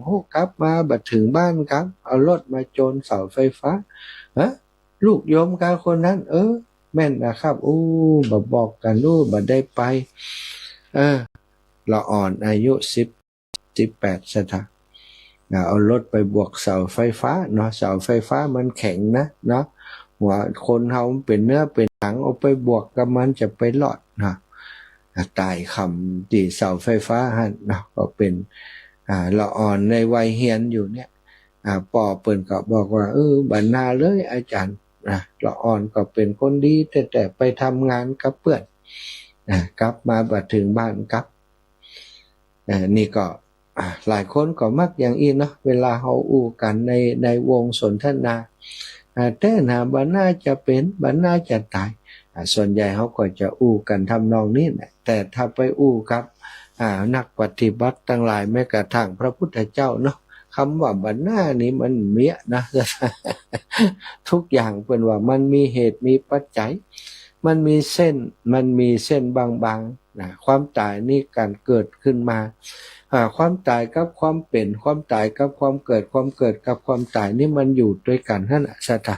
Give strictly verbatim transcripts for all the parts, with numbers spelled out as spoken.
โอ้ กลับมาบ่ถึงบ้านครับ เอารถมาจนเสาไฟฟ้า ฮะ ลูกโยมกาคนนั้น เออ แม่นนะครับ อู้ บ่บอกกั๋น อู้ บ่ได้ไป เออ ละอ่อนอายุสิบ สิบแปด ศรัทธา นะ เอารถไปบวกเสาไฟฟ้าเนาะ เสาไฟฟ้ามันแข็งนะเนาะ หัวคนเฮามันเป๋นเนื้อเป๋นหนัง เอาไปบวกกับมันจะไปรอดนะ อ่า ต๋ายคำตี้เสาไฟฟ้าหั้นเนาะ ก็เป๋น อ่า ละอ่อนในวัยเฮียนอยู่เนี่ย อ่า ป้อเปิ้นก็บอกว่า เออ บ่น่าเลยอาจ๋ารย์ นะ ละอ่อนก็เป๋นคนดีแต๊ๆ ไปทำงานกับเปื้อน นะ กลับมาบ่ถึงบ้านครับ อ่า นี่ก็ อ่า หลายคนก็มักอย่างอี้เนาะ เวลาเฮาอู้กั๋นใน ในวงสนทนา อ่า แต๊นาบ่น่าจะเป๋น บ่น่าจะต๋าย อ่า ส่วนใหญ่เฮาก็จะอู้กั๋นทำนองนี้แหละ แต่ถ้าไปอู้กับ อ่า นักปฏิบัติตังหลาย แม้กระทั่งพระพุทธเจ้าเนาะ กำว่าบ่น่านี่มันเมียนะ ทุกอย่างเปิ้นว่ามันมีเหตุมีปัจจัย มันมีเส้น มันมีเส้นบางๆ นะ ความต๋ายนี่ก๋านเกิดขึ้นมา อ่า ความต๋ายกับความเป๋น ความต๋ายกับความเกิด ความเกิดกับความต๋ายนี่มันอยู่ตวยกั๋นหั้นน่ะ ศรัทธา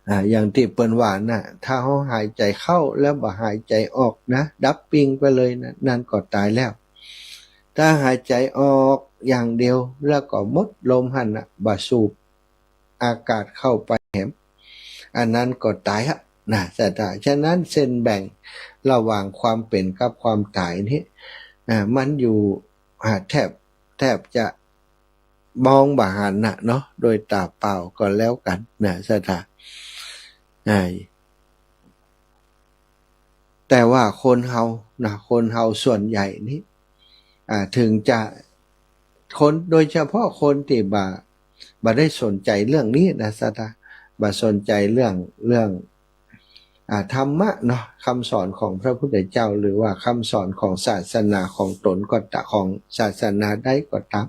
อ่า อย่างตี้เปิ้นว่าน่ะ ถ้าเฮาหายใจ๋เข้าแล้วบ่หายใจ๋ออกนะ ดับปิ้งไปเลยนะ นั่นก็ต๋ายแล้ว ถ้าหายใจ๋ออกอย่างเดียวแล้วก็หมดลมหั้นน่ะ บ่สูบอากาศเข้าไปแหม อันนั้นก็ต๋ายอะนะ ศรัทธา ฉะนั้นเส้นแบ่งระหว่างความเป๋นกับความต๋ายนี่ อ่า มันอยู่ อ่า แทบ แทบจะมองบ่หันน่ะเนาะ โดยต๋าเปล่าก็แล้วกั๋นนะ ศรัทธา อ่า แต่ว่าคนเฮานะ คนเฮาส่วนใหญ่นี่ อ่า ถึงจะ คน โดยเฉพาะคนตี้บ่า บ่ได้สนใจ๋เรื่องนี้นะ ศรัทธา บ่สนใจ๋เรื่อง เรื่อง อ่า ธรรมะเนาะ กำสอนของพระพุทธเจ้า หรือว่ากำสอนของศาสนาของตนก็ต๋าม ของศาสนาใดก็ต๋าม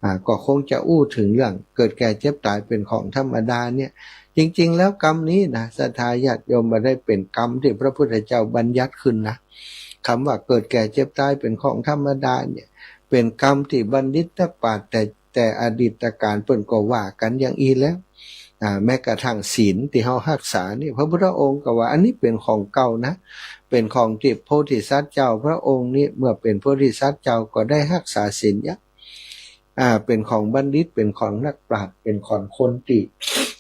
อ่า ก็คงจะอู้เถิงเรื่องเกิดแก่เจ็บต๋ายเป๋นของธรรมดาเนี่ย จริงๆ แล้วกำนี้นะ ศรัทธาญาติโยม บ่ได้เป๋นกำตี้พระพุทธเจ้าบัญญัติขึ้นนะ กำว่าเกิดแก่เจ็บต๋ายเป๋นของธรรมดาเนี่ย เป๋นกำตี้บัณฑิตนักปราชญ์แต่ แต่อดีตก๋าลเปิ้นก็ว่ากั๋นอย่างอี้แล้ว อ่า แม้กระทั่งศีลตี้เฮาฮักษานี่ พระพุทธองค์ก็ว่า อันนี้เป๋นของเก่านะ เป๋นของตี้โพธิสัตว์เจ้าพระองค์นี้ เมื่อเป๋นโพธิสัตว์เจ้าก็ได้ฮักษาศีลอย่าง อ่า เป๋นของบัณฑิต เป๋นของนักปราชญ์ เป๋นของคนตี้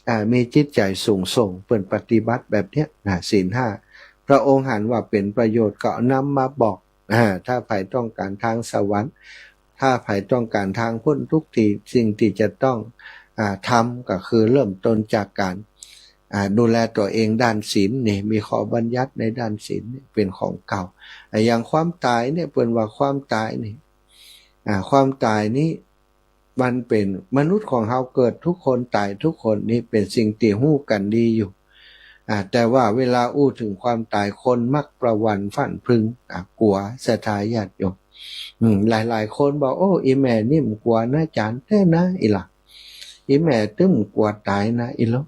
อ่า มีจิตใจ๋สูงส่ง เปิ้นปฏิบัติแบบเนี้ยนะ ศีลห้า พระองค์หันว่าเป๋นประโยชน์ก็นำมาบอก อ่า ถ้าใผต้องก๋านทางสวรรค์ ถ้าใผต้องก๋านทางป๊นทุกข์ตี้ สิ่งตี้จะต้อง อ่า ทำก็คือเริ่มต้นจากก๋าน อ่า ดูแลตั๋วเองด้านศีลนี่ มีข้อบัญญัติในด้านศีลนี่เป๋นของเก่า อ่า อย่างความต๋ายเนี่ย เปิ้นว่าความต๋ายนี่ อ่า ความต๋ายนี้ มันเป๋น มนุษย์ของเฮาเกิดกู้คนต๋ายกู้คน นี่เป๋นสิ่งตี้ฮู้กั๋นดีอยู่ อ่า แต่ว่าเวลาอู้เถิงความต๋าย คนมักประหวั่นพรั่นพรึง อ่า กั๋ว ศรัทธาญาติโยม อืม หลายๆ คนบอก โอ้ อี่แม่นี่บ่กั๋วนะอาจ๋ารย์ แต๊นะอี่หละ อี่แม่ตึงบ่กั๋วต๋ายนะอี่หละ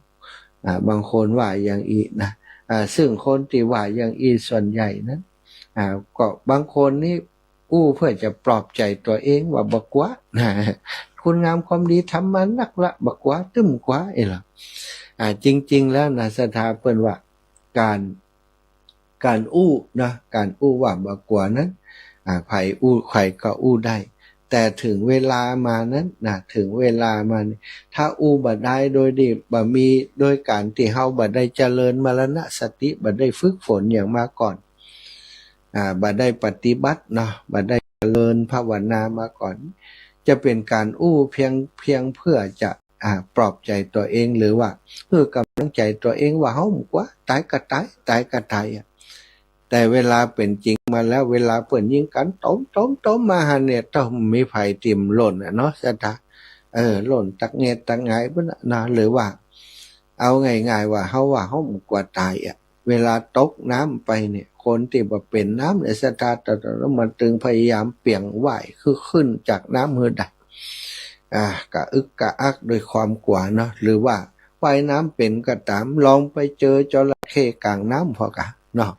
อ่า บางคนว่าอย่างอี้นะ อ่า ซึ่งคนตี้ว่าอย่างอี้ส่วนใหญ่นั้น อ่า ก็บางคนนี่ อู้เปื้อจะปลอบใจ๋ตั๋วเองว่าบ่กั๋ว นะ คุณงามความดีทำมานักละ บ่กั๋ว ตึงบ่กั๋ว เอ้ยล่ะ อ่า จริงๆ แล้วนะ ศรัทธาเปิ้นว่า ก๋าน ก๋านอู้นะ ก๋านอู้ว่าบ่กั๋วนั้น อ่า ใผอู้ ใผก็อู้ได้ แต่เถิงเวลามานั้นนะ เถิงเวลามานี่ ถ้าอู้บ่ได้โดยดี บ่มี โดยก๋านตี้เฮาบ่ได้เจริญมรณสติ บ่ได้ฝึกฝนหยังมาก่อน อ่า บ่ได้ปฏิบัติเนาะ บ่ได้เจริญภาวนามาก่อน จะเป๋นก๋านอู้เพียง เพียงเปื้อจะ อ่า ปลอบใจ๋ตั๋วเอง หรือว่า หื้อกำลังใจ๋ตั๋วเองว่า เฮาบ่กั๋ว ต๋ายก็ต๋าย ต๋ายก็ต๋ายอะ แต่เวลาเป๋นจริงมาแล้ว เวลาเปิ้นยิงกั๋น ตม ตม ตมมาหั้นเนี่ย เต้า บ่มีใผตี้บ่ล่นอะเนาะ ศรัทธา เออ ล่นตักแงดตักหงายปุ้นน่ะนะ หรือว่า เอาง่ายๆ ว่า เฮาว่า เฮาบ่กั๋วต๋ายอะ เวลาตกน้ำไปเนี่ย คนตี้บ่เป๋นน้ำเนี่ย ศรัทธา ตอนนั้นมันตึงพยายามเปียงว่าย คือขึ้นจากน้ำหื้อได้ อ่า กระอึกกระอักด้วยความกั๋วเนาะ หรือว่าว่ายน้ำเป๋นก็ต๋าม ลองไปเจอจระเข้ก๋างน้ำพอกะเนาะ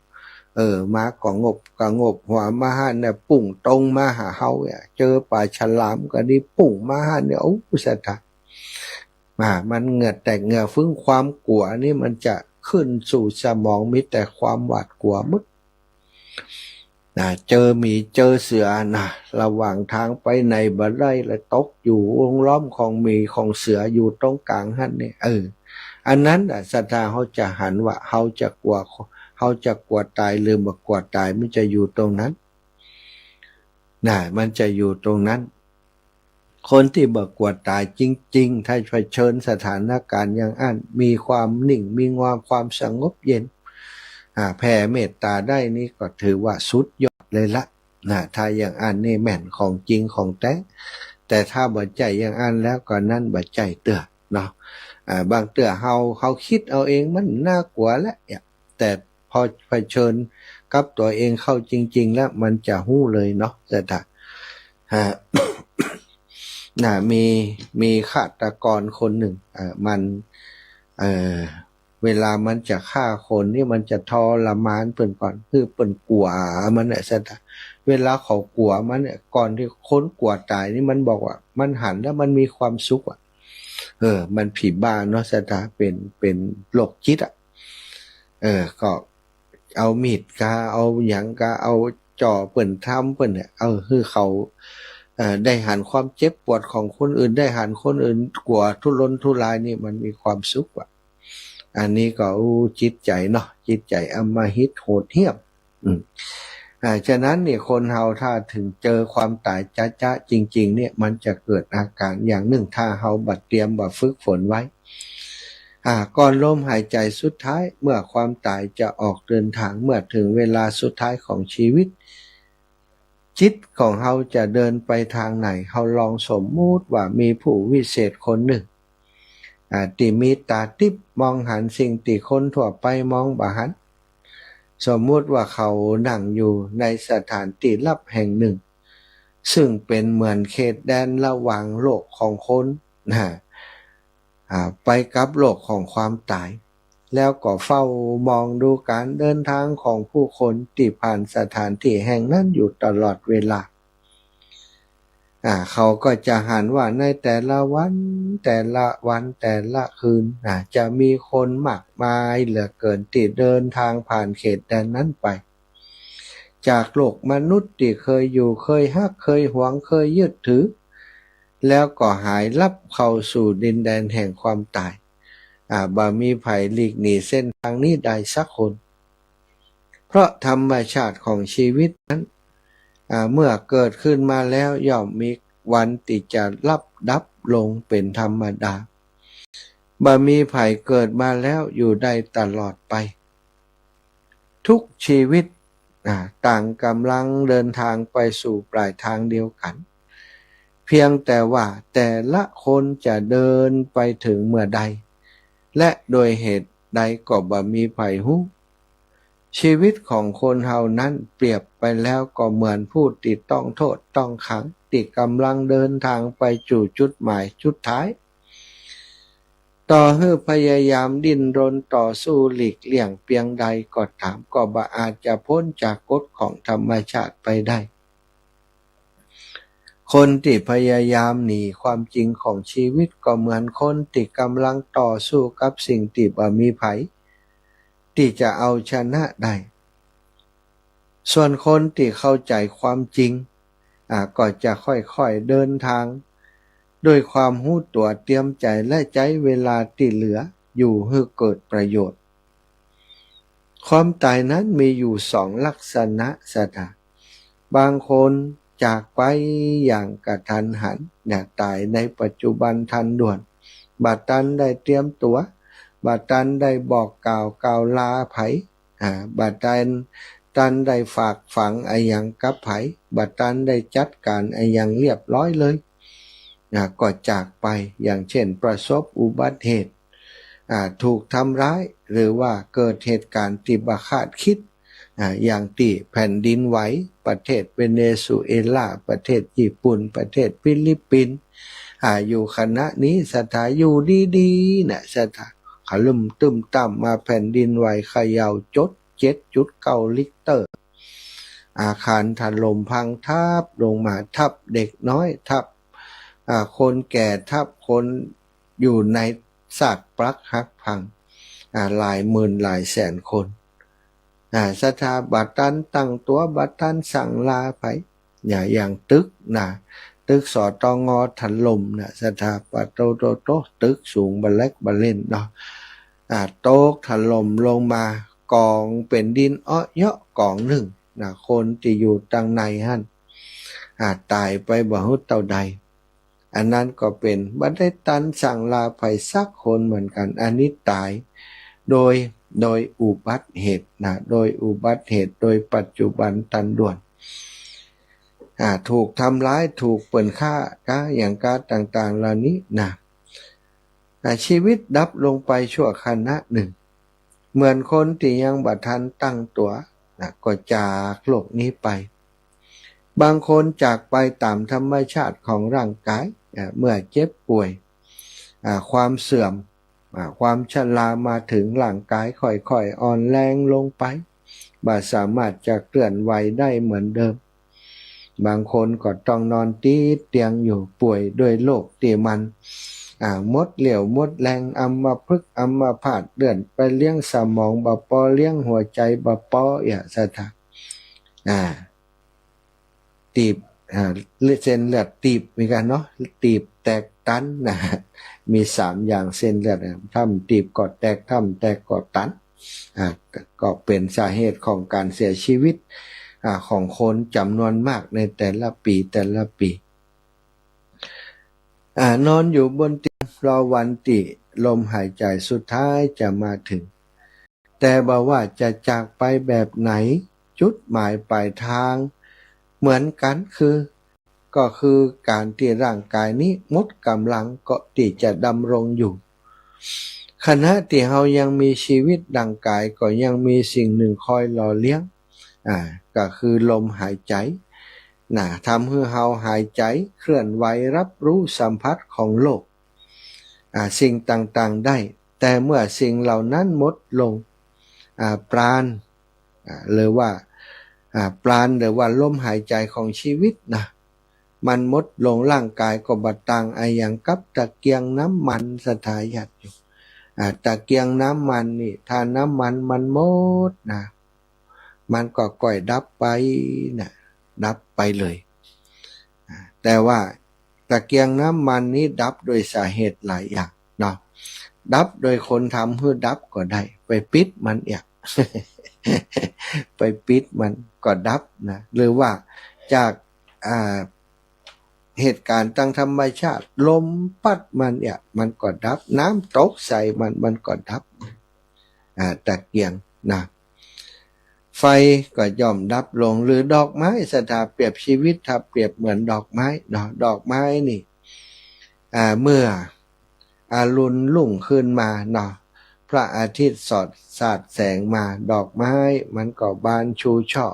เอ เออ มาก็งบก็งบหัวมาหั้นเนี่ย ปุ้งตรงมาหาเฮาเนี่ย เจอป๋าฉลามก็ดี ปุ้งมาหั้นเนี่ย โอ้ ศรัทธา อ่า มันเหงื่อแตกเหงื่อฟึ้ง ความกลัวนี่มันจะขึ้นสู่สมอง มีแต่ความหวาดกลัวหมด นะ เจอหมีเจอเสือนะ ระหว่างทางไปไหนบ่ได้ละ ตกอยู่วงล้อมของหมีของเสืออยู่ตรงกลางหั้นเนี่ย เออ อันนั้นน่ะ ศรัทธา เฮาจะหันว่า เฮาจะกลัว เฮาจะกลัวต๋ายหรือบ่กลัวต๋าย มันจะอยู่ตรงนั้น นะ มันจะอยู่ตรงนั้น คนตี้บ่กลัวต๋ายจริงๆ ถ้าเผชิญสถานการณ์อย่างอั้น มีความนิ่ง มีความสงบเย็น อ่า แผ่เมตต๋าได้นี่ก็ถือว่าสุดยอดเลยละ นะ ถ้าอย่างอั้นนี่แม่นของจริงของแต๊ แต่ถ้าบ่ใจ้อย่างอั้นแล้วก็นั้นบ่ใจ้เตื้อเนาะ อ่า บางเตื้อเฮา เฮากึ๊ดเอาเองมันน่ากลัวแล้ว แต่พอเผชิญกับตั๋วเองเข้าจริงๆ แล้วมันจะฮู้เลยเนาะ ศรัทธา ฮะ นะ มี มีฆาตกรคนหนึ่ง เอ่อ มัน เอ่อ เวลามันจะฆ่าคนนี่มันจะทรมานเปิ้นก่อน คือเปิ้นกลัวมันเนี่ย ศรัทธา เวลาเขากลัวมันเนี่ย ก่อนตี้คนกลัวต๋ายนี่มันบอกว่ามันหันแล้วมันมีความสุขอะ เออ มันผีบ้าเนาะ ศรัทธา เป๋น เป๋นโรคจิตอะ เออ ก็เอามีดกา เอาหยังกา เอาจ้อเปิ้น ทำเปิ้นเนี่ย เออ หื้อเขา เอ่อ ได้หันความเจ็บปวดของคนอื่น ได้หันคนอื่นกลัวทุรนทุรายนี่มันมีความสุขว่ะ อันนี้ก็ อู้ จิตใจ๋เนาะ จิตใจ๋อำมหิตโหดเหี้ยม อืม อ่า ฉะนั้นนี่คนเฮาถ้าเถิงเจอความต๋ายจ๊ะๆ จริงๆ เนี่ย มันจะเกิดอาการอย่างนึ่ง ถ้าเฮาบ่เตรียม บ่ฝึกฝนไว้ อ่า ก่อนลมหายใจ๋สุดท้าย เมื่อความต๋ายจะออกเดินทาง เมื่อเถิงเวลาสุดท้ายของชีวิต จิตของเฮาจะเดินไปตางไหน เฮาลองสมมุติว่ามีผู้วิเศษคนนึ่ง อ่า ตี้มีต๋าติ๊บ มองหันสิ่งตี้คนทั่วไปมองบ่หัน สมมุติว่าเขานั่งอยู่ในสถานตี้ลับแห่งนึ่ง ซึ่งเป๋นเหมือนเขตแดนระหว่างโลกของคน นะ อ่า ไปกับโลกของความต๋าย แล้วก็เฝ้ามองดูการเดินทางของผู้คนตี้ผ่านสถานตี้แห่งนั้นอยู่ตลอดเวลา อ่า เขาก็จะหันว่าในแต่ละวัน แต่ละวัน แต่ละคืน อ่า จะมีคนมากมายเหลือเกินตี้เดินทางผ่านเขตแดนนั้นไป จากโลกมนุษย์ตี้เคยอยู่ เคยฮัก เคยหวง เคยยึดถือ แล้วก็หายลับเข้าสู่ดินแดนแห่งความต๋าย อ่า บ่มีใผหลีกหนีเส้นตางนี้ได้สักคน เพราะธรรมชาติของชีวิตนั้น อ่า เมื่อเกิดขึ้นมาแล้วย่อมมีวันตี้จะลับดับลงเป๋นธรรมดา บ่มีใผเกิดมาแล้วอยู่ได้ตลอดไป ทุกชีวิต อ่า ต่างกำลังเดินทางไปสู่ปลายทางเดียวกั๋น เพียงแต่ว่าแต่ละคนจะเดินไปเถิงเมื่อใด และโดยเหตุใดก็บ่มีใผฮู้ ชีวิตของคนเฮานั้นเปรียบไปแล้วก็เหมือนผู้ตี้ต้องโทษต้องขัง ตี้กำลังเดินทางไปสู่จุดหมายสุดท้าย ต่อหื้อพยายามดิ้นรนต่อสู้หลีกเลี่ยงเปียงใดก็ต๋าม ก็บ่อาจจะป๊นจากกฎของธรรมชาติไปได้ คนตี้พยายามหนีความจริงของชีวิตก็เหมือนคนตี้กำลังต่อสู้กับสิ่งตี้บ่มีใผตี้จะเอาชนะได้ ส่วนคนตี้เข้าใจ๋ความจริง อ่า ก็จะค่อยๆ เดินทาง ด้วยความฮู้ตั๋วเตรียมใจ๋ และใจ๊เวลาตี้เหลืออยู่หื้อเกิดประโยชน์ ความต๋ายนั้นมีอยู่สองลักษณะ ศรัทธา บางคนจากไปอย่างกะทันหัน เนี่ย ต๋ายในปัจจุบันทันด่วน บ่ตันได้เตรียมตั๋ว บ่ตันได้บอกกล่าวกล่าวลาใผ อ่า บ่ตัน ตันได้ฝากฝังอะหยังกับใผ บ่ตันได้จัดก๋านอะหยังเรียบร้อยเลย อ่า ก็จากไป อย่างเช่น ประสบอุบัติเหตุ อ่า ถูกทำร้าย หรือว่าเกิดเหตุก๋ารณ์ตี้บ่คาดคิด อ่า อย่างตี้แผ่นดินไหว ประเทศเวเนซุเอลา ประเทศญี่ปุ่น ประเทศฟิลิปปินส์ อ่า อยู่ขณะนี้ ศรัทธา อยู่ดีๆ น่ะ ศรัทธา ขลุ่มตุ้มตั้มมาแผ่นดินไหวเขย่าจด เจ็ดจุดเก้าริกเตอร์ อาคารถล่มพังทับลงมา ทับเด็กน้อย ทับ อ่า คนแก่ ทับคนอยู่ในซากปรักหักพัง อ่า หลายหมื่นหลายแสนคน อ่า ศรัทธาบ่ตันตั้งตั๋ว บ่ตันสั่งลาไผ เนี่ย อย่างตึกนะ ตึก สตง ถล่มนะ ศรัทธา ปะโตโตโต ตึกสูงบ่เล็กบ่เล่นเนาะ อ่า ตกถล่มลงมา กองเป๋นดินเอ้อเยาะกองนึ่งนะ คนตี้อยู่ตังในหั้น อ่า ต๋ายไปบ่ฮู้เต้าใด อันนั้นก็เป๋น บ่ได้ตันสั่งลาไผสักคนเหมือนกั๋น อันนี้ต๋ายโดย โดยอุบัติเหตุนะ โดยอุบัติเหตุ โดยปัจจุบันตันด่วน อ่า ถูกทำร้าย ถูกเปิ้นฆ่า กาอย่างกาต่างๆ เหล่านี้นะ อ่า ชีวิตดับลงไปชั่วขณะนึ่ง เหมือนคนตี้ยังบ่ทันตั้งตั๋วนะ ก็จากโลกนี้ไป บางคนจากไปต๋ามธรรมชาติของร่างกาย อ่า เมื่อเจ็บป่วย อ่า ความเสื่อม อ่า ความชรามาเถิง ร่างกายค่อยๆ อ่อนแรงลงไป บ่สามารถจะเคลื่อนไหวได้เหมือนเดิม บางคนก็ต้องนอนติดเตียงอยู่ ป่วยด้วยโรคตี้มัน อ่า หมดเรี่ยวหมดแฮง อัมพฤกษ์อัมพาต เลือดไปเลี้ยงสมองบ่ปอ เลี้ยงหัวใจ๋บ่ปอ เอี้ย ศรัทธา อ่า ตีบ อ่า เส้นเลือดตีบ มีกั๋นเนาะ ตีบแตกตันนะ มีสามอย่าง เส้นเลือดนะ ถ้ามันตีบก็แตก ถ้ามันแตกก็ตัน อ่า ก็เป๋นสาเหตุของก๋านเสียชีวิต อ่า ของคนจ๋ำนวนมากในแต่ละปี๋ แต่ละปี๋ อ่า นอนอยู่บนเตียง รอวันตี้ลมหายใจ๋สุดท้ายจะมาเถิง แต่บ่ว่าจะจากไปแบบไหน จุดหมายปลายทางเหมือนกั๋น คือ ก็คือก๋านตี้ร่างกายนี้หมดก๋ำลังก็ตี้จะดำรงอยู่ ขณะตี้เฮายังมีชีวิต ร่างกายก็ยังมีสิ่งนึ่งคอยหล่อเลี้ยง อ่า ก็คือลมหายใจ๋นะ ทำหื้อเฮาหายใจ๋ เคลื่อนไหว รับรู้สัมผัสของโลก อ่า สิ่งต่างๆ ได้ แต่เมื่อสิ่งเหล่านั้นหมดลง อ่า ปราณ อ่า หรือว่า อ่า ปราณ หรือว่าลมหายใจ๋ของชีวิตนะ มันหมดลง ร่างกายก็บ่ต่างอะหยังกับตะเกียงน้ำมัน ศรัทธาญาติโยม อ่า ตะเกียงน้ำมันนี่ ถ้าน้ำมันมันหมดนะ มันก็ก้อยดับไปนะ ดับไปเลย อ่า แต่ว่าตะเกียงน้ำมันนี้ดับโดยสาเหตุหลายอย่างเนาะ ดับโดยคนทำหื้อดับก็ได้ ไปปิดมันเอี้ย ไปปิดมันก็ดับนะ หรือว่าจาก อ่า เหตุก๋ารณ์ตางธรรมชาติ ลมปั๊ดมันเอี้ย มันก็ดับ น้ำตกใส่มัน มันก็ดับ อ่า ตะเกียงนะ ไฟก็ย่อมดับลง หรือดอกไม้ ศรัทธาเปรียบชีวิต ถ้าเปรียบเหมือนดอกไม้เนาะ ดอกไม้นี่ อ่า เมื่ออรุณรุ่งขึ้นมาเนาะ พระอาทิตย์สอดสาดแสงมา ดอกไม้มันก็บานชูช่อ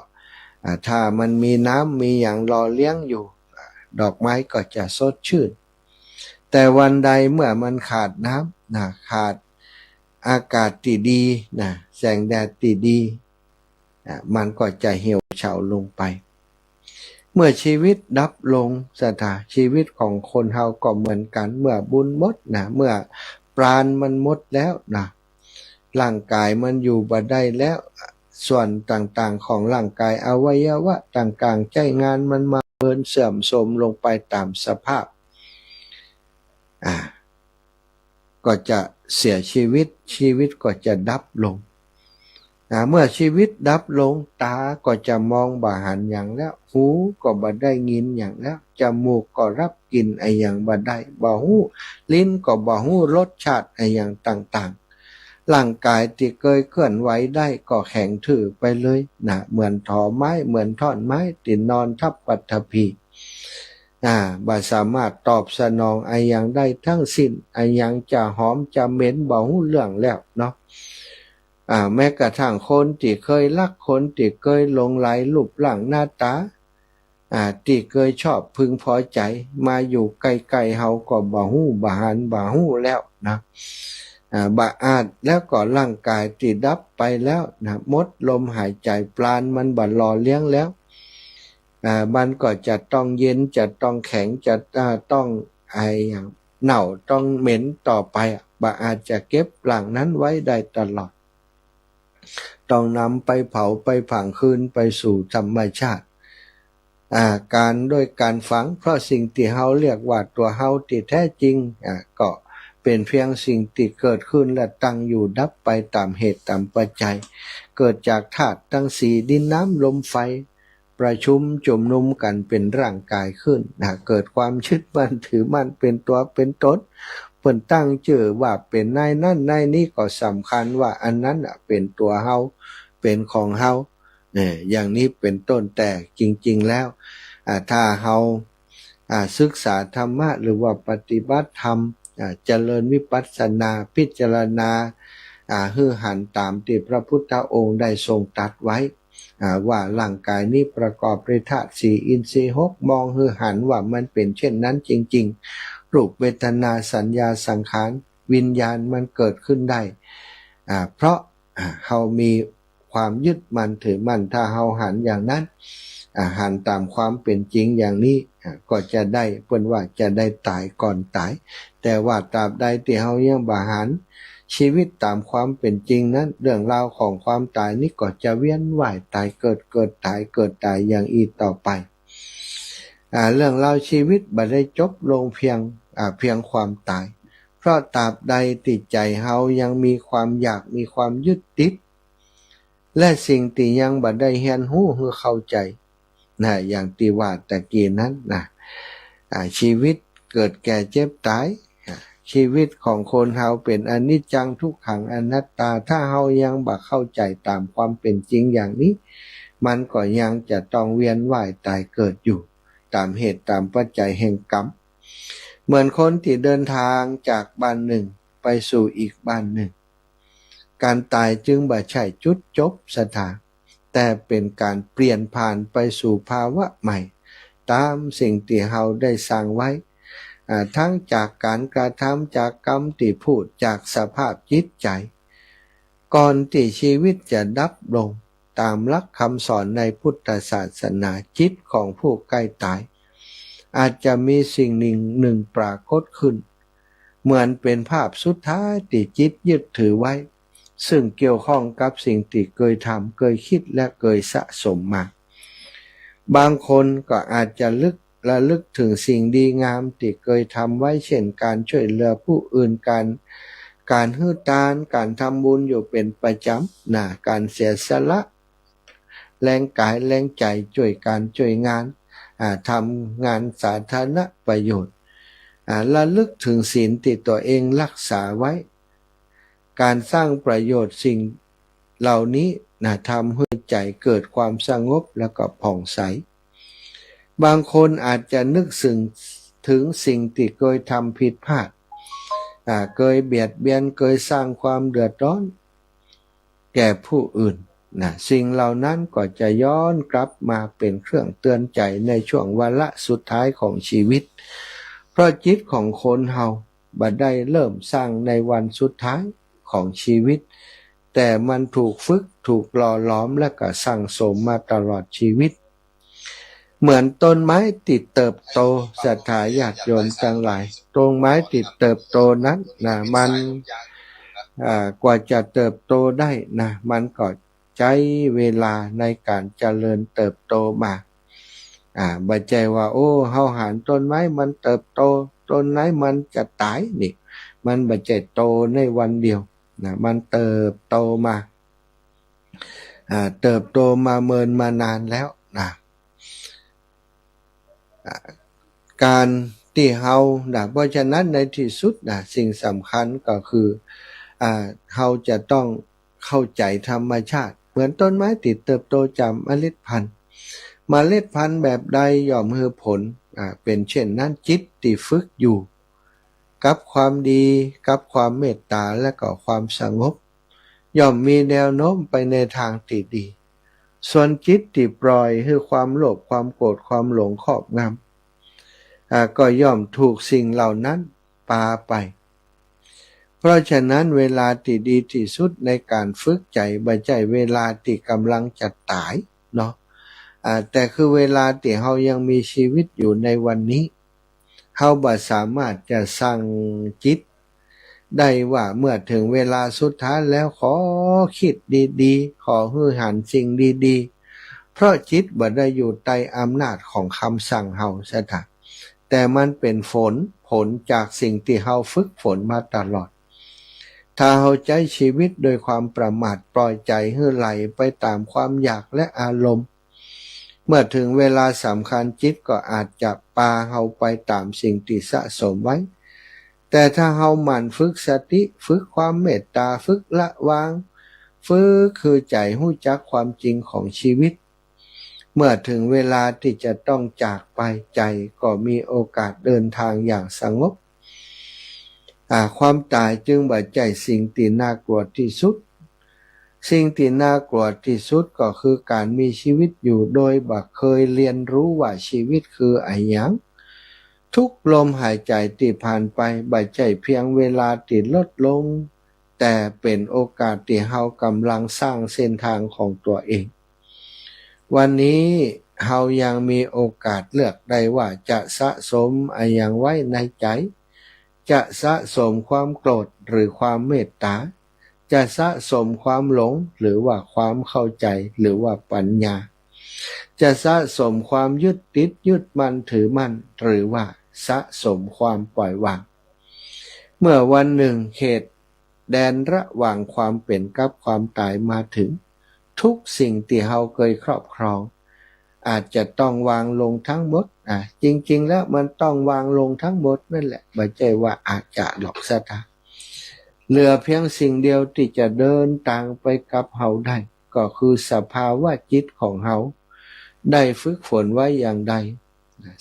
อ่า ถ้ามันมีน้ำมีหยังหล่อเลี้ยงอยู่ อ่า ดอกไม้ก็จะสดชื่น แต่วันใดเมื่อมันขาดน้ำนะ ขาดอากาศตี้ดีนะ แสงแดดตี้ดี อ่ะ มันก็จะเหี่ยวเฉาลงไป เมื่อชีวิตดับลง ศรัทธา ชีวิตของคนเฮาก็เหมือนกั๋น เมื่อบุญหมดนะ เมื่อปราณมันหมดแล้วนะ ร่างกายมันอยู่บ่ได้แล้ว ส่วนต่างๆ ของร่างกาย อวัยวะต่างๆ ใจ๊งานมันมา เมินเสื่อมโทรมลงไปต๋ามสภาพ อ่า ก็จะเสียชีวิต ชีวิตก็จะดับลง อ่า เมื่อชีวิตดับลง ต๋าก็จะมองบ่หันหยังแล้ว หูก็บ่ได้ยินหยังแล้ว จมูกก็รับกลิ่นอะหยังบ่ได้ บ่ฮู้ ลิ้นก็บ่ฮู้รสชาติอะหยังต่างๆ ร่างกายตี้เกยเคลื่อนไหวได้ก็แข็งทื่อไปเลยนะ เหมือนถอไม้ เหมือนท่อนไม้ตี้นอนทับปฐพี อ่า บ่สามารถตอบสนองอะหยังได้ทั้งสิ้น อะหยังจะหอมจะเหม็นบ่ฮู้เรื่องแล้วเนาะ อ่า แม้กระทั่งคนตี้เกยฮัก คนตี้เกยหลงใหลรูปร่างหน้าต๋า อ่า ตี้เกยชอบพึงพอใจ๋ มาอยู่ใก้ๆ เฮาก็บ่ฮู้ บ่หัน บ่ฮู้แล้วนะ อ่า บ่อาจ แล้วก็ร่างกายตี้ดับไปแล้วนะ หมดลมหายใจ๋ ปราณมันบ่หล่อเลี้ยงแล้ว อ่า มันก็จะต้องเย็น จะต้องแข็ง จะ อ่า ต้องไออย่างเน่า ต้องเหม็นต่อไปอะ บ่อาจจะเก็บร่างนั้นไว้ได้ตลอด ต้องนำไปเผาไปฝังคืนไปสู่ธรรมชาติ อ่า การ โดยการฝัง เพราะสิ่งตี้เฮาเรียกว่าตั๋วเฮาตี้แท้จริง อ่า ก็เป๋นเพียงสิ่งตี้เกิดขึ้นและตั้งอยู่ดับไปต๋ามเหตุต๋ามปัจจัย เกิดจากธาตุตังสี่ ดิน น้ำ ลม ไฟ ประชุมจุมนุมกั๋นเป๋นร่างกายขึ้นนะ เกิดความยึดมั่นถือมั่นเป๋นตั๋วเป๋นต๋น เปิ้นตั้งจื้อว่าเป๋นนายนั้นนายนี้ ก็สำคัญว่าอันนั้นน่ะเป๋นตั๋วเฮา เป๋นของเฮา เอ่อ อย่างนี้เป๋นต้น แต่จริงๆ แล้ว อ่า ถ้าเฮา อ่า ศึกษาธรรมะ หรือว่าปฏิบัติธรรม อ่า เจริญวิปัสสนา พิจารณา อ่า หื้อหันต๋ามตี้พระพุทธองค์ได้ทรงตรัสไว้ อ่า ว่าร่างกายนี้ประกอบด้วยธาตุสี่ อินทรีย์หก มองหื้อหันว่ามันเป๋นเช่นนั้นจริงๆ รูป เวทนา สัญญา สังขาร วิญญาณมันเกิดขึ้นได้ อ่า เพราะ อ่า เฮามีความยึดมั่นถือมั่น ถ้าเฮาหันอย่างนั้น อ่า หันต๋ามความเป๋นจริงอย่างนี้ อ่า ก็จะได้ เปิ้นว่าจะได้ต๋ายก่อนต๋าย แต่ว่าตราบใดตี้เฮายังบ่หันชีวิตต๋ามความเป๋นจริงนั้น เรื่องราวของความต๋ายนี้ก็จะเวียนว่ายต๋ายเกิด เกิดต๋าย เกิดต๋ายอย่างอี้ต่อไป อ่า เรื่องราวชีวิตบ่ได้จบลงเพียง อ่า เพียงความต๋าย เพราะตราบใดตี้ใจ๋เฮายังมีความอยาก มีความยึดติด และสิ่งตี้ยังบ่ได้เฮียนฮู้หื้อเข้าใจ๋นะ อย่างตี้ว่าตะกี้นั้นนะ อ่า ชีวิตเกิดแก่เจ็บต๋าย อ่า ชีวิตของคนเฮาเป๋นอนิจจัง ทุกขัง อนัตตา ถ้าเฮายังบ่เข้าใจ๋ต๋ามความเป๋นจริงอย่างนี้ มันก็ยังจะต้องเวียนว่ายต๋ายเกิดอยู่ ต๋ามเหตุต๋ามปัจจัยแห่งกรรม เหมือนคนตี้เดินทางจากบ้านนึ่งไปสู่อีกบ้านนึ่ง ก๋านต๋ายจึงบ่ใจ้จุดจบสถาน แต่เป๋นก๋านเปลี่ยนผ่านไปสู่ภาวะใหม่ ต๋ามสิ่งตี้เฮาได้สร้างไว้ อ่า ทั้งจากก๋านกระทำ จากกำตี้พูด จากสภาพจิตใจ๋ ก่อนตี้ชีวิตจะดับลง ต๋ามหลักกำสอนในพุทธศาสนา จิตของผู้ใก้ต๋าย อาจจะมีสิ่งหนึ่งหนึ่งปรากฏขึ้น เหมือนเป๋นภาพสุดท้ายตี้จิตยึดถือไว้ ซึ่งเกี่ยวข้องกับสิ่งตี้เกยทำ เกยกึ๊ด และเกยสะสมมา บางคนก็อาจจะลึก ระลึกเถิงสิ่งดีงามตี้เกยทำไว้ เช่น ก๋านจ้วยเหลือผู้อื่น ก๋าน ก๋านหื้อตาน ก๋านทำบุญอยู่เป๋นประจ๋ำนะ ก๋านเสียสละแฮงก๋ายแฮงใจ๋ จ้วยก๋านจ้วยงาน อ่า ทำงานสาธารณประโยชน์ อ่า ระลึกเถิงศีลตี้ตั๋วเองฮักษาไว้ ก๋านสร้างประโยชน์สิ่งเหล่านี้นะ ทำหื้อใจ๋เกิดความสงบแล้วก็ผ่องใส บางคนอาจจะนึกเถิง เถิงสิ่งตี้เกยทำผิดพลาด อ่า เกยเบียดเบียน เกยสร้างความเดือดร้อนแก่ผู้อื่นนะ สิ่งเหล่านั้นก็จะย้อนกลับมาเป๋นเครื่องเตือนใจ๋ในช่วงวาระสุดท้ายของชีวิต เพราะจิตของคนเฮาบ่ได้เริ่มสร้างในวันสุดท้ายของชีวิต แต่มันถูกฝึก ถูกหล่อหลอม และก็สั่งสมมาตลอดชีวิต เหมือนต้นไม้ตี้เติบโต ศรัทธาญาติโยมตังหลาย ต้นไม้ตี้เติบโตนั้นนะ มัน อ่า กว่าจะเติบโตได้นะ มันก็ใจ๊เวลาในก๋านเจริญเติบโตมา อ่า บ่ใจ้ว่า โอ้ เฮาหันต้นไม้มันเติบโต ต้นไม้มันจะต๋ายนี่ มันบ่ใจ้โตในวันเดียวนะ มันเติบโตมา อ่า เติบโตมาเมินมานานแล้วนะ อ่า ก๋านตี้เฮานะ เพราะฉะนั้นในตี้สุดนะ สิ่งสำคัญก็คือ อ่า เฮาจะต้องเข้าใจ๋ธรรมชาติ เหมือนต้นไม้ตี้เติบโตจากเมล็ดพันธุ์ เมล็ดพันธุ์แบบใดย่อมหื้อผล อ่า เป๋นเช่นนั้น จิตตี้ฝึกอยู่กับความดี กับความเมตต๋า และก็ความสงบ ย่อมมีแนวโน้มไปในตางตี้ดี ส่วนจิตตี้ปล่อยหื้อความโลภ ความโกรธ ความหลงครอบงำ อ่า ก็ย่อมถูกสิ่งเหล่านั้นปาไป ราะฉะนั้นเวลาตี้ดีตี้สุดในก๋านฝึกใจ๋บ่ใจ้เวลาตี้ก่ำลังจะต๋ายเนาะ อ่า แต่คือเวลาตี้เฮายังมีชีวิตอยู่ในวันนี้ เฮาบ่สามารถจะสั่งจิตได้ว่าเมื่อเถิงเวลาสุดท้ายแล้วขอคิดดีๆ ขอหื้อหันสิ่งดีๆ เพราะจิตบ่ได้อยู่ใต้อำนาจของกำสั่งเฮาซะถะ แต่มันเป๋นผล ผลจากสิ่งตี้เฮาฝึกฝนมาตลอด ถ้าเฮาใจ๊ชีวิตโดยความประมาท ปล่อยใจ๋หื้อไหลไปต๋ามความอยากและอารมณ์ เมื่อเถิงเวลาสำคัญจิตก็อาจจะปาเฮาไปต๋ามสิ่งตี้สะสมไว้ แต่ถ้าเฮาหมั่นฝึกสติ ฝึกความเมตต๋า ฝึกละวาง ฝึกหื้อใจ๋ฮู้จักความจริงของชีวิต เมื่อเถิงเวลาตี้จะต้องจากไป ใจ๋ก็มีโอกาสเดินทางอย่างสงบ อ่า ความต๋ายจึงบ่ใจ้สิ่งตี้น่ากลัวตี้สุด สิ่งตี้น่ากลัวตี้สุดก็คือก๋านมีชีวิตอยู่โดยบ่เกยเฮียนฮู้ว่าชีวิตคืออะหยัง ทุกลมหายใจ๋ตี้ผ่านไปบ่ใจ้เพียงเวลาตี้ลดลง แต่เป๋นโอกาสตี้เฮาก่ำลังสร้างเส้นตางของตั๋วเอง วันนี้เฮายังมีโอกาสเลือกได้ว่าจะสะสมอะหยังไว้ในใจ๋ จะสะสมความโกรธหรือความเมตต๋า จะสะสมความหลงหรือว่าความเข้าใจ๋หรือว่าปัญญา จะสะสมความยึดติดยึดมั่นถือมั่นหรือว่าสะสมความปล่อยวาง เมื่อวันหนึ่งเขตแดนระหว่างความเป๋นกับความต๋ายมาเถิง ทุกสิ่งตี้เฮาเกยครอบครอง อาจจะต้องวางลงทั้งหมด อ่ะ จริงๆ แล้วมันต้องวางลงทั้งหมดนั่นแหละ บ่ใจ้ว่าอาจจะหรอกศรัทธา เหลือเพียงสิ่งเดียวตี้จะเดินตางไปกับเฮาได้ ก็คือสภาวะจิตของเฮาได้ฝึกฝนไว้อย่างใด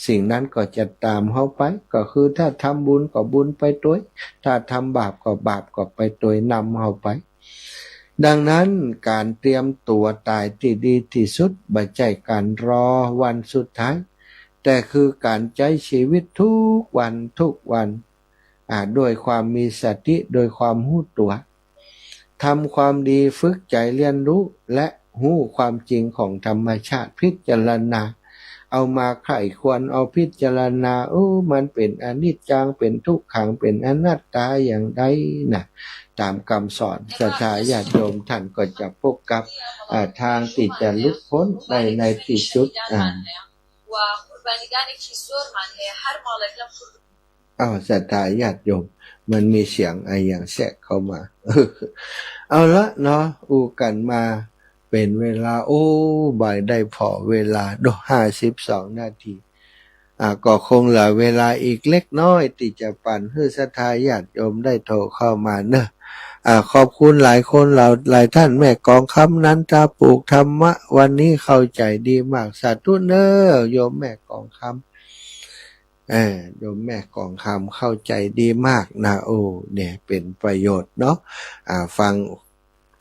สิ่งนั้นก็จะต๋ามเฮาไป ก็คือถ้าทำบุญก็บุญไปตวย ถ้าทำบาปก็บาปก็ไปตวยนำเฮาไป ดังนั้นก๋านเตรียมตั๋วต๋ายตี้ดีตี้สุดบ่ใจ้ก๋านรอวันสุดท้าย แต่คือก๋านใจ๊ชีวิตทุกวันทุกวัน อ่า ด้วยความมีสติ ด้วยความฮู้ตั๋ว ทำความดี ฝึกใจ๋เฮียนฮู้ และฮู้ความจริงของธรรมชาติ พิจารณา เอามาใคร่ครวญ เอาพิจารณา โอ้ มันเป๋นอนิจจัง เป๋นทุกขัง เป๋นอนัตตาอย่างใดนะ ต๋ามกำสอน ศรัทธาญาติโยมต้านก็จะปกกับ อ่า ตางตี้จะหลุดป๊นได้ในตี้สุด อ่า อ้าว ศรัทธาญาติโยม มันมีเสียงอะหยังแทรกเข้ามา เอาละเนาะ อู้กั๋นมาเป๋นเวลา โอ้ บ่ายได้ผ่อเวลา โด ห้าสิบสองนาที อ่า ก็คงเหลือเวลาอีกเล็กน้อยตี้จะปั๋นหื้อศรัทธาญาติโยมได้โทรเข้ามาเนาะ อ่า ขอบคุณหลายคน หลาย หลายต้าน แม่กองคำ นันทา ปลูกธรรมะ วันนี้เข้าใจ๋ดีมาก สาธุเนาะ โยมแม่กองคำ เออ โยมแม่กองคำเข้าใจ๋ดีมากนะ โอ้ เนี่ย เป๋นประโยชน์เนาะ อ่า ฟัง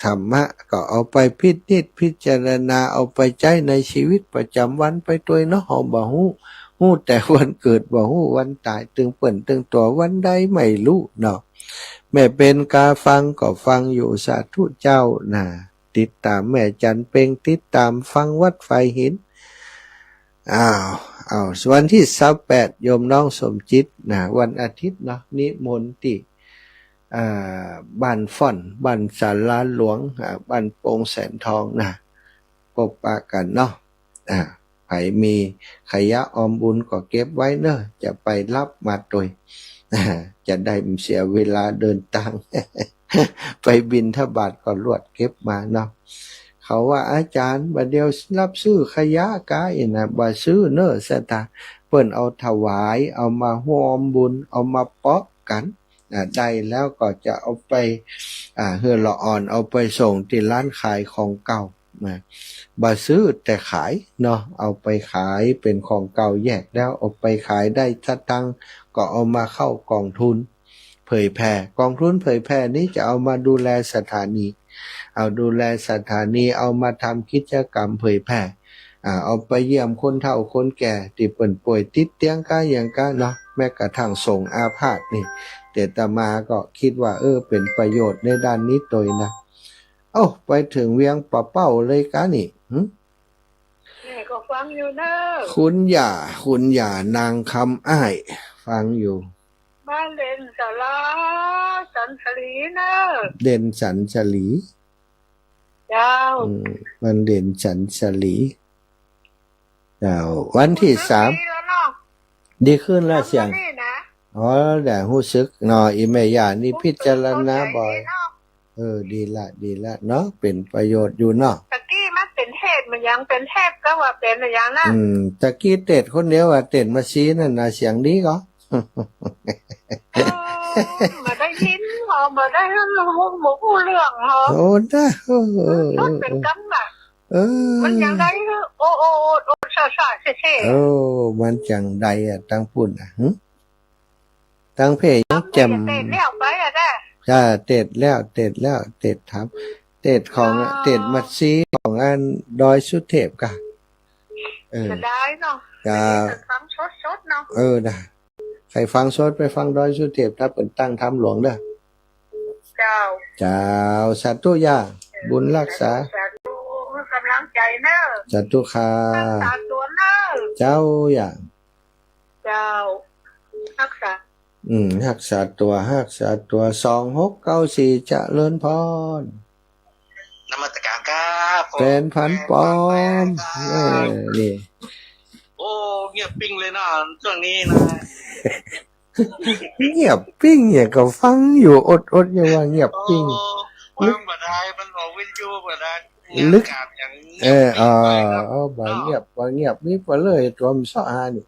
ธรรมะก็เอาไปพินิจพิจารณา เอาไปใจ๊ในชีวิตประจ๋ำวันไปตวยเนาะ เฮาบ่ฮู้ ฮู้แต่วันเกิด บ่ฮู้วันต๋าย ตึงเปิ้นตึงตั๋ววันใดไม่รู้เนาะ แม่เพ็ญกาฟังก็ฟังอยู่ สาธุเจ้านะ ติดต๋ามแม่จันเพ็ง ติดต๋ามฟังวัดฝายหิน อ้าว อ้าว วันตี้ซาวแปด โยมน้องสมจิตนะ วันอาทิตย์เนาะ นิมนต์ตี้ อ่า บ้านฟ้อน บ้านศาลาหลวง อ่า บ้านโป่งแสนทองนะ ปบปะกั๋นเนาะ อ่า ใผมีขยะออมบุญก็เก็บไว้เนาะ จะไปฮับมาตวย อ่า จะได้บ่เสียเวลาเดินตาง ไปบิณฑบาตก็ลวดเก็บมาเนาะ เขาว่า อาจ๋ารย์ บ่าเดี่ยวฮับซื้อขยะก๊าอี้นะ บ่ซื้อเนาะ ศรัทธา เปิ้นเอาถวาย เอามาฮ่วมบุญ เอามาปบกั๋น อ่า ได้แล้วก็จะเอาไป อ่า หื้อละอ่อน เอาไปส่งตี้ร้านขายของเก่านะ บ่ซื้อแต่ขายเนาะ เอาไปขายเป๋นของเก่าแยกแล้ว เอาไปขายได้สตางค์ก็เอามาเข้ากองทุนเผยแผ่ กองทุนเผยแผ่นี้จะเอามาดูแลสถานี เอาดูแลสถานี เอามาทำกิจกรรมเผยแผ่ อ่า เอาไปเยี่ยมคนเฒ่าคนแก่ตี้เปิ้นป่วยติดเตียงก๊าอะหยังก๊าเนาะ แม้กระทั่งสงฆ์อาพาธนี่ แต่อาตมาก็กึ๊ดว่า เออ เป๋นประโยชน์ในด้านนี้ตวยนะ เอ้า ไปเถิงเวียงป่าเป้าเลยก๊ะนี่ หึ แม่ก็ฟังอยู่เน่อ คุณย่า คุณย่านางคำอ้าย ฟังอยู่ บ้านเด่นสาราสันสลีเน่อ เด่นสันสลี เจ้า อืม บ้านเด่นสันสลี เจ้า วันตี้สาม ดีขึ้นแล้วเนาะ ดีขึ้นแล้วเสียง วันนี้นะ อ๋อ ได้ฮู้สึกเนาะ อี่แม่ย่านี่พิจารณาบ่อย ฮู้สึกตนใจ๋ดีเนาะ เออ ดีละ ดีละเนาะ เป๋นประโยชน์อยู่เนาะ ตะกี้มันเป๋นเทพ มันยังเป๋นเทพก็ว่าเป๋นอะหยังนะ อืม ตะกี้เตสน์คนเดียวอะ เตสน์มาซีนั่นน่ะ เสียงดีก่อ เออ บ่ได้ยิน บ่ บ่ได้ฮู้ บ่ฮู้เรื่องเหรอ โอ้นะ เออ เออ เออ มันเป๋นกำอะ เออ มันจั่งใด โอ โอ โอ โอ ซา ซา เซ เซ เออ มันจั่งใดอะ ตังปุ้นอะ หึ ตังเพ่ยังแจ่ม เตสน์แล้วไปอะนะ จ้า เตสน์แล้ว เตสน์แล้ว เตสน์ถาม เตสน์ของ อ๋อ เตสน์มาซีของอันดอยสุเทพก่ะ เออ เสียดายเนาะ จ้า ไม่ได้ฟังสดๆเนาะ เออ นะ ใค่ฟังสดไปฟังดอยสุเทพ ถ้าเปิ้นตั้งธรรมหลวงเน่อ เจ้า เจ้า สาธุย่า บุญฮักษา สาธุ สาธุ กำลังใจ๋เน่อ สาธุค่ะ ฮักษาตั๋วเน่อ เจ้าย่า เจ้า ฮักษา อืม ฮักษาตั๋ว ฮักษาตั๋ว สองหกเก้าสี่ เจริญพร นมัสการครับผม แฟนพันธุ์ปลอม แฟนพันธุ์ปลอม เออ นี่ โอ้ เงียบปิ้งเลยนะ ช่วงนี้นะ เงียบปิ้งเนี่ย ก็ฟังอยู่อดๆ อย่าว่าเงียบปิ้ง โอ้ ฟังบ่ได้ มันออกวิทยุบ่ได้ ลึก อากาศอย่างเงียบ เออ ปิ้งไปครับ อ๋อ อ๋อ บ่เงียบ บ่เงียบ นี่ไปเลย ตั๋วมันเซาะหานี่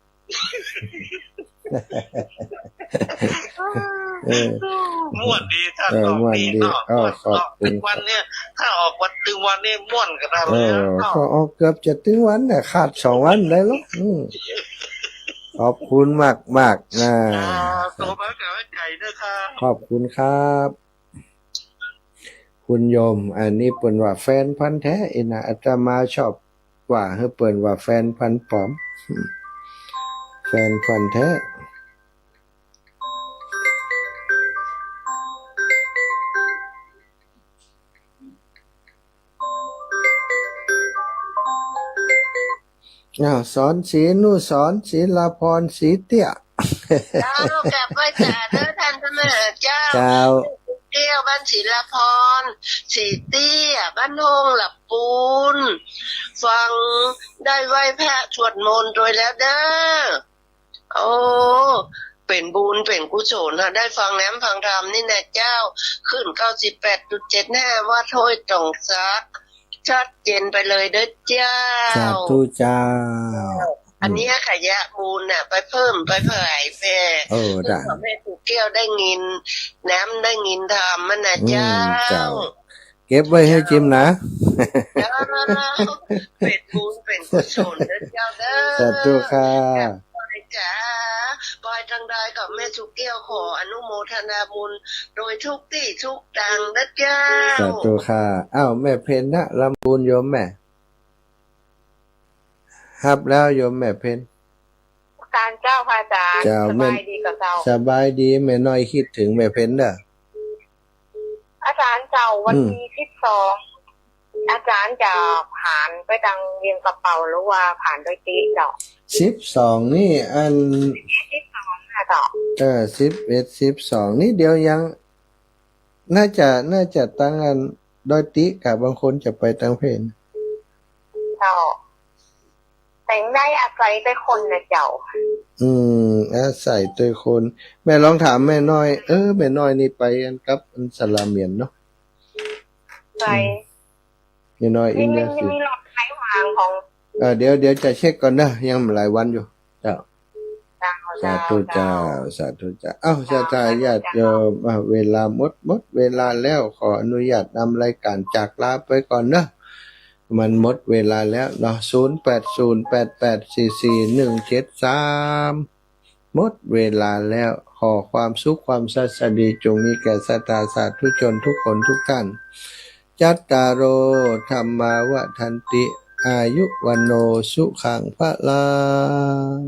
เออ ม่วนดีท่าน เออ ออกดี ม่วนดี เนาะ เออ ม่วน ขอบคุณ ออกตึงวันเนี่ย ถ้าออกวันตึงวันนี่ม่วนขนาดเลย เออ เนาะ ก็ออกเกือบจะตึงวันน่ะ ขาดสองวันได้แล้ว อืม ขอบคุณมากๆ นะ อ่า ตัวมากับใจด้วยครับ ขอบคุณครับ คุณโยม อันนี้เปิ้นว่าแฟนพันธุ์แท้ เอนะ อาตมาชอบว่าหื้อเปิ้นว่าแฟนพันธุ์ปลอม แฟนพันธุ์แท้ อ้าว สอนศรีนุสรณ์ ศิลาพร ศรีเตี้ย เจ้า กราบไหว้สาเด้อท่านพระมหาเจ้า เจ้า เตี้ยบ้านศิลาพร ศรีเตี้ยบ้านโฮงหลับปูน ฟังได้ไหว้พระสวดมนต์โดยแล้วเด้อ โอ้ เป๋นบุญเป๋นกุศลนะ ได้ฟังแนมฟังธรรมนี่นะเจ้า คลื่นเก้าสิบแปดจุดเจ็ดห้า วัดห้วยตองสัก ชัดเจนไปเลยเด้อเจ้า สาธุเจ้า อันเนี้ยขยะบุญน่ะ ไปเพิ่มไปเผยแผ่ เออ เพื่อ ได้ ทำให้ครูแก้วได้ยินแนมได้ยินธรรมมันนะ อืม เจ้า เจ้า เก็บไว้หื้อจิมนะ เจ้า เป๋นบุญเป๋นกุศลเด้อเจ้าเด้อ สาธุค่ะ ปอยจ๋า ปอยตังใดก็แม่ครูแก้วขออนุโมทนาบุญโดยทุกตี้ทุกตังนะเจ้า สาธุค่ะ อ้าว แม่เพ็ญนะ ลำพูนโยมแม่ ฮับแล้วโยมแม่เพ็ญ นมัสการเจ้า พระอาจารย์ เจ้า สบายดีก่อเจ้า สบายดี แม่น้อยกึ๊ดเถิงแม่เพ็ญเน่อ อาจารย์เจ้า วัน อืม ตี้สิบสอง อาจารย์จะผ่านไปตางเวียงป่าเป้าหรือว่าผ่านดอยตี้เจ้า สิบสอง นี่อัน ตี้สิบสอง นะเจ้า เออ สิบเอ็ด สิบสอง นี่เดี๋ยวยัง น่าจะ น่าจะตางอันดอยตี้ก่ะ บางคนจะไปตางเพน เจ้า แต่งได้อาศัยแต่คนนะเจ้า อืม อาศัยแต่คน แม่ลองถามแม่น้อย เออ แม่น้อยนี่ไปอันกับอันสะหลาเหมียนเนาะ ไป อืม แม่น้อยอินเดีย ยังมี สิ ยังมีรถไถวางของ เออ เดี๋ยว เดี๋ยวจะเช็คก่อนนะ ยังหลายวันอยู่ เจ้า เจ้า สาธุเจ้า เจ้า สาธุเจ้า เอ้า เจ้า ศรัทธาญาติโยม สาธุเจ้า อ่ะ เวลาหมด หมดเวลาแล้ว ขออนุญาตนำรายการจากลาไปก่อนเนอะ มันหมดเวลาแล้วเนาะ ศูนย์แปดศูนย์แปดแปดสี่สี่หนึ่งเจ็ดสาม หมดเวลาแล้ว ขอความสุขความสวัสดีจงมีแก่ศรัทธาสาธุชนทุกคนทุกท่าน จัตตาโร ธัมมา วัฑฒันติ อายุ วัณโณ สุขัง พลัง